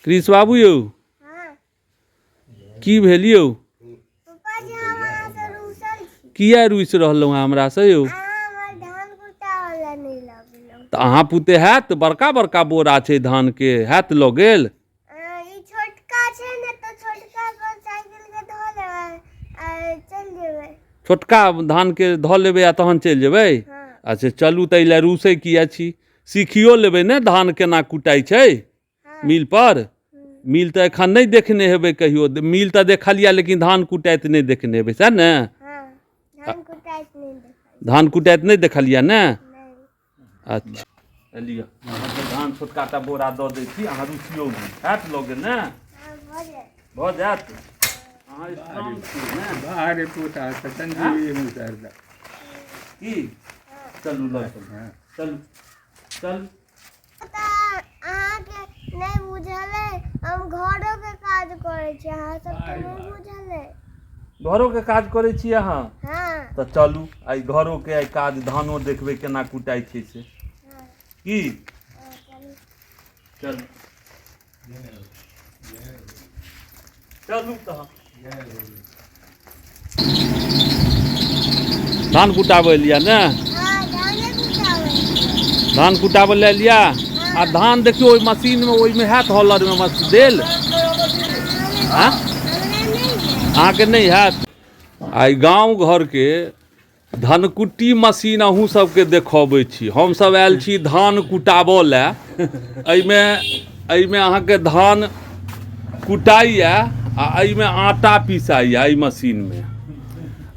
कृष बाबू यौ, की भेल यौ? किया रुसि रहलहुँ हँ हमरासँ यौ? तऽ अहाँ पुते हैत, बड़का बड़का बोरा छै धानके, हैत लऽ गेल। छोटका धानके धऽ लेबै आ तहन चलि जेबै? अच्छा चलू, तऽ एहि लए रुसै किया छी? सीखियो लेबै ने धान केना कुटाइ छै मिल पर। मिल तऽ एखन नहि देखने हेबै कहियो। मिल तऽ देखलियै, लेकिन धान कुटाइत नहि देखने हेबै, सएह ने? धान कुटाइत नहि देखलियै ने? अच्छा लिअ, अहाँके धान छोटका टा बोरा दऽ दै छी, अहाँ रुसियौ नहि। हैत लऽ गेल ने, भऽ जायत। अहाँ स्ट्रांग छी ने? बाहरे पोता संजीवी मुसहर। की चलू, लऽ चलू। चलू चलू। तऽ अहाँके नहि बुझल अइ, हम घरोके काज करै छी, अहाँ सबके नहि बुझल अइ। घरोके काज करै छी अहाँ? हँ। तऽ चलू, आइ घरोके आइ काज, धानो देखबै केना कुटाइ छै से। की चलू चलू तहन। धान कुटाबै लिया ने? धान कुटाबै लए लिया। आ धान देखियौ ओहि मशीनमे, ओहिमे हैत हॉलरमे मस्त देल। आँ, अहाँके नहि हैत। आइ गाँव घरके धनकुट्टी मशीन अहूँ सबके देखबै छी। हमसब आयल छी धान कुटाबऽ लए। एहिमे एहिमे अहाँके धान कुटाइए आ एहिमे आटा पिसाइए एहि मशीनमे।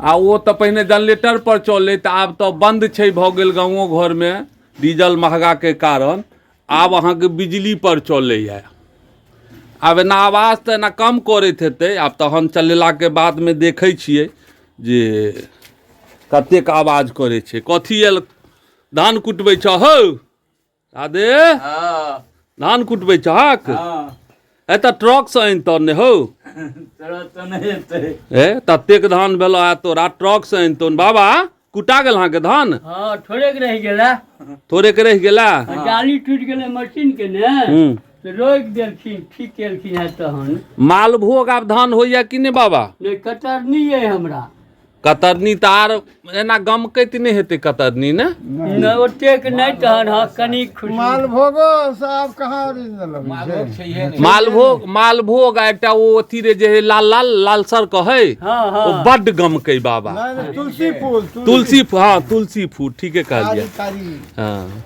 आ ओ तऽ पहिने जनरेटर पर चलै, तऽ आब तऽ बन्द छै, भऽ गेल गाँवो घरमे डीजल महगाके कारण। आब अहाँके बिजली पर चलैए। आब एना आवाज तऽ एना कम करैत हेतै। आब तहन चलेलाके बादमे देखै छियै जे कतेक आवाज करै छै। कथी आयल धान कुटबै छह हौ राधे? धान कुटबै छहक? ए तऽ ट्रकसँ आनितह ने हौ। ए ततेक धान भेलौ है तोरा, ट्रकसँ आनितौ ने। बाबा, कुटा गेल अहाँके धान? हँ, थोड़ेक रहि गेला। थोड़ेक रहि गेला। जाली टूटि गेलै मशीन के ने, तऽ रोकि देलखिन, ठीक केलखिन हेँ तहन। मालभोग आब धान होइया कि नहि बाबा? नहि, कतरनी अइ हमरा। कतरनी तऽ आर एना गमकैत नहि हेतै कतरनी ने? नहि, ओतेक नहि तहन। हँ, कनि खुशबू। मालभोगो साहब कहाँ ओरिजिनल अबै छै? मालभोग, मालभोग आ एकटा ओ अथी रे जे है लाल लाल लालसर कहै। हँ हँ। ओ बड्ड गमकै बाबा। नहि नहि, तुलसी फूल। तुलसी, हँ, तुलसी फूल, ठीके कहलियै। कारी कारी। हँ।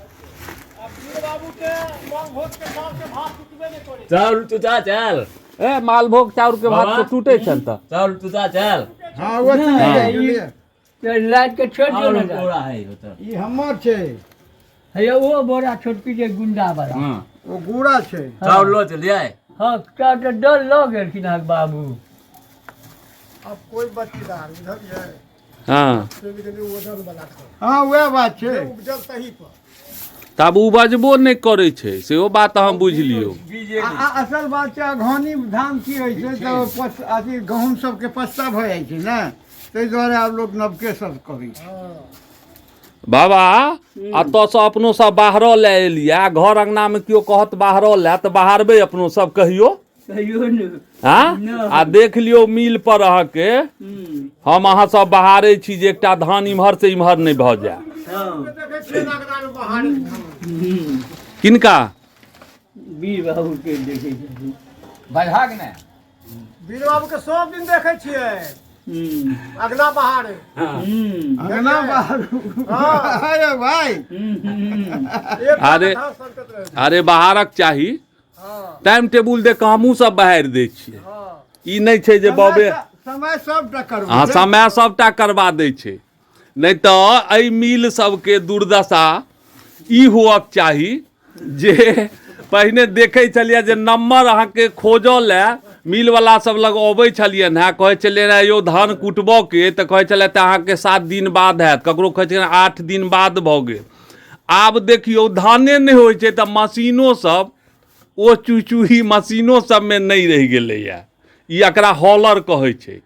चाउर टूटा चल। ए मालभोग चाउर के भात बाबा। से टूटे छल तऽ चाउर टूटा चल। हँ, ओ नहि, ई लाइट के छोड़ि दियौ और ने। बोरा है ओतऽ। ई हमर छै। हैया ओ बोरा छोटकी जे गुंडा वाला। हँ। ओ गुड़ा छै। चाउर लो चलिए। हँ, चाउर तऽ डल लऽ गेलखिन अहाँके बाबू। आब कोइ बच्चीदार बुझलियै? हँ। चलि गेलै वजन वाला खाना। हँ, वएह बात छै। जे उपजल तही पर। तब उपजबो नहि करै छै, सेहो बात अहाँ बुझि लियौ। आ असल बात छै, अघौनी धान की होइ छै तऽ अथी गहूँम सबके पस्ता भऽ जाइ छै ने, ताहि दुआरे आब लोक नवके सब कहै छै। बाबा, एतऽसँ अपनो सब बाहरो लए एलियै। घर अङ्गनामे केओ कहत बाहरो लए तऽ बाहरबै अपनो सब कहियो? कहियो ने। हँ। आ देख लियौ मिल पर अहाँके हम अहाँ सब बहारै छी जे एकटा धान इम्हर से इम्हर नहि भऽ जाय। देखै छियै नगदा मे बाहर। किनका? वीर बाबू के देखै छथिन। बजहक ने। वीर बाबू के सब दिन देखै छियै अगना बहारे। अंगना बाहर, अरे भाई। एक अरे। धान संकट रहै। अरे बाहरक चाही। टाइम टेबुल देख कऽ हमहूँ सब बहारि दै छियै। ई नहि छै जे बबे समय सबटा करबै। हँ, समय सबटा करबा दै छै। नहि तऽ एहि मिल सबके दुर्दशा ई हुअक चाही जे पहिने देखै छलियै जे नम्बर अहाँके खोजऽ लए मिलवला सब लग अबै छलियनि हेँ, कहै छलियनि हेँ यौ धान कुटबऽके, तऽ कहै छलथि तऽ अहाँके 7 दिन बाद हैत, ककरो कहै छलियनि 8 दिन बाद भऽ गेल। आब देखियौ, धाने नहि होइ छै तऽ मशीनो सब ओ चुचुही मशीनो सबमे नहि रहि गेलैए। ई एकरा हॉलर कहै छै।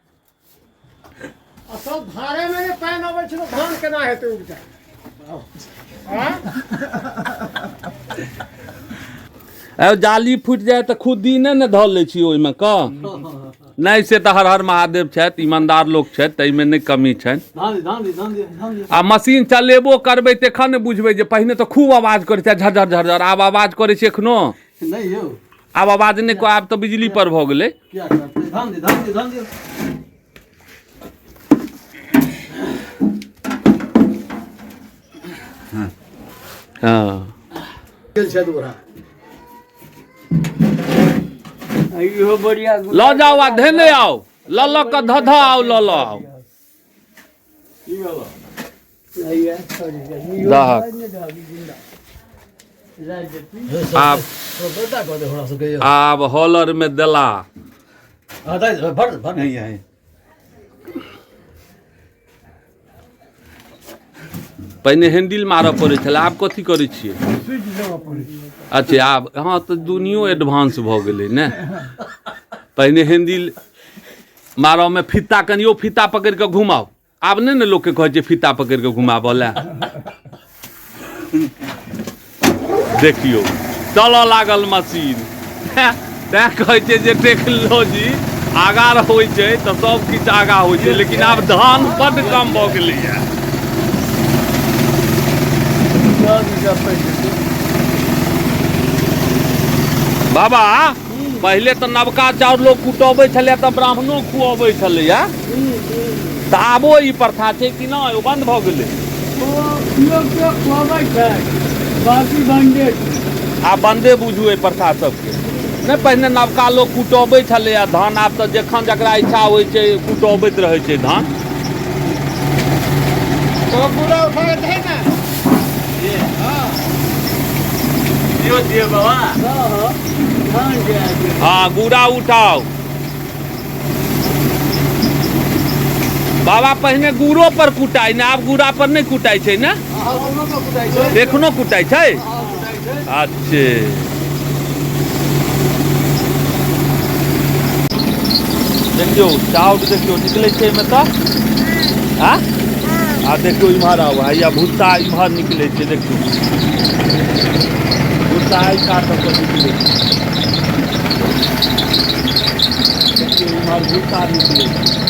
असल धारे मे जे पानि अबै छै तऽ धान केना हेतै उपजा? जाली फूटि जाय तऽ खुद्दी नहि ने धऽ लै छी ओहिमे कऽ। नहि से तऽ हर हर महादेव छथि, ईमानदार लोक छथि, ताहिमे नहि कमी छनि। आ मशीन चलेबो करबै तखन ने बुझबै जे पहिने तऽ खूब आवाज करै छै झरझर झरझर, आब आवाज करै छै एखनो? नहि यौ, आब आवाज नहि, आब तऽ बिजली पर भऽ गेलै। किया करतै? धान दे, धान दे, धान दे। हँ, गेल छथि ओकरा। इहो बढ़िया। लऽ जाउ आ धेने आउ, लऽ लऽ कऽ धऽ धऽ आउ, लऽ लऽ आउ। दहक। आब आब हॉलर में देला। भर नहीं है। पहिने हैंडल मारऽ पड़ै छलै, आब कथी करै छियै? स्विच देबऽ पड़ै छै। अच्छा, आब हँ तऽ दुनियो एडवांस भऽ गेलै ने। पहिने हैंडल मारऽमे फीता, कनियो फीता पकड़ि कऽ घुमाउ, आब नहि ने लोकके कहै छै फीता पकड़ि कऽ घुमाबऽ लए। देखियौ, चलऽ लागल मशीन। तैं कहै छै जे टेक्नोलॉजी आगाँ होइ छै तऽ सब किछु आगाँ होइ छै, लेकिन आब धान बड्ड कम भऽ गेलैए। बाबा, पहिले तऽ नवका चाउर लोक कुटबै छलैए तऽ ब्राह्मणो खुअबै छलैए, तऽ आबो ई प्रथा छै कि नहि, ओ बन्द भऽ गेलै? ओ केओ केओ खुअबै छै, बाकी बन्दे छै। आब बन्दे बुझू एहि प्रथा सबके। नहि, पहिने नवका लोक कुटबै छलैए धान, आब तऽ जखन जकरा इच्छा होइ छै कुटबैत रहै छै धान। तो पूरा उठा के दे ना। दियौ दियौ बाबा। हँ, धान के आगे। हँ, गुड़ा उठाउ बाबा। पहिने गुड़ो पर कुटाइ ने, आब गुड़ा पर नहि कुटाइ छै ने? एखनो कुटाइ छै? अच्छे, देखियौ चाउर, देखियौ निकलै छै एहिमे तऽ। आ आ देखियौ, इम्हर आउ, हैया भुस्सा इम्हर निकलै छै। देखियौ, भुस्सा एहि कात पर निकलै छै। देखियौ, इम्हर भुस्सा निकलै छै।